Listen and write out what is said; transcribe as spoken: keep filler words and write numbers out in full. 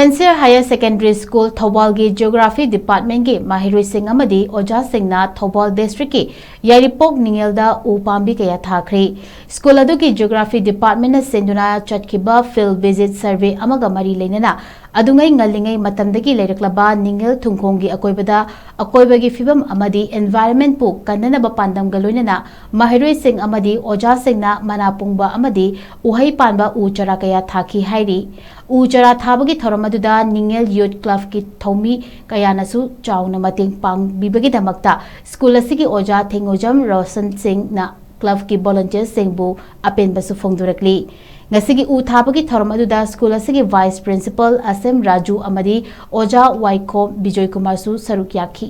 Sincere Higher Secondary School ꯊꯧꯕꯥꯜꯒꯤ Geography Departmentꯀꯤ ꯃꯍꯩꯔꯣꯏꯁꯤꯡ ꯑꯃꯗꯤ ꯑꯣꯖꯥꯁꯤꯡꯅ ꯊꯧꯕꯥꯜ Districtꯀꯤ ꯌꯥꯏꯔꯤꯄꯣꯛ ꯅꯤꯡꯉꯦꯜꯗ ꯎ ꯄꯥꯝꯕꯤ ꯀꯌꯥ ꯊꯥꯈ꯭ꯔꯦ꯫ School ꯑꯗꯨꯒꯤ Geography Departmentꯅ ꯁꯤꯟꯗꯨꯅ ꯆꯠꯈꯤꯕ Field Visit Survey ꯑꯃꯒ ꯃꯔꯤ ꯂꯩꯅꯅ ꯑꯗꯨꯉꯩ ꯉꯜꯂꯤꯉꯩ ꯃꯇꯝꯗꯒꯤ ꯂꯩꯔꯛꯂꯕ ꯅꯤꯡꯉꯦꯜ ꯊꯨꯡꯈꯣꯡꯒꯤ ꯑꯀꯣꯏꯕꯗ ꯑꯀꯣꯏꯕꯒꯤ ꯐꯤꯕꯝ ꯑꯃꯗꯤ environmentꯄꯨ ꯀꯟꯅꯅꯕ ꯄꯥꯟꯗꯝꯒ ꯂꯣꯏꯅꯅ ꯃꯍꯩꯔꯣꯏꯁꯤꯡ ꯑꯃꯗꯤ ꯑꯣꯖꯥꯁꯤꯡꯅ ꯃꯅꯥ ꯄꯨꯡꯕ ꯑꯃꯗꯤ ꯎꯍꯩ ꯄꯥꯟꯕ ꯎ ꯆꯥꯔꯥ ꯀꯌꯥ ꯊꯥꯈꯤ ꯍꯥꯏꯔꯤ꯫ ꯎ ꯆꯥꯔꯥ ꯊꯥꯕꯒꯤ ꯊꯧꯔꯝ ꯑꯗꯨꯗ ꯅꯤꯡꯉꯦꯜ Youth Clubꯀꯤ ꯊꯧꯃꯤ ꯀꯌꯥꯅꯁꯨ ꯆꯥꯎꯅ ꯃꯇꯦꯡ ꯄꯥꯡꯕꯤꯕꯒꯤꯗꯃꯛꯇ school ꯑꯁꯤꯒꯤ ꯑꯣꯖꯥ ꯊꯦꯡꯉꯣꯖꯝ ꯔꯣꯁꯟ ꯁꯤꯡꯅ clubꯀꯤ volunteerꯁꯤꯡꯕꯨ ꯑꯄꯦꯟꯕꯁꯨ ꯐꯣꯡꯗꯣꯔꯛꯂꯤ꯫ ꯉꯁꯤꯒꯤ ꯎ ꯊꯥꯕꯒꯤ ꯊꯧꯔꯝ ꯑꯗꯨꯗ school ꯑꯁꯤꯒꯤ Vice Principal ꯑꯁꯦꯝ ꯔꯥꯖꯨ ꯑꯃꯗꯤ ꯑꯣꯖꯥ ꯋꯥꯏꯈꯣꯝ ꯕꯤꯖꯣꯏ ꯀꯨꯃꯥꯔꯁꯨ ꯁꯔꯨꯛ ꯌꯥꯈꯤ꯫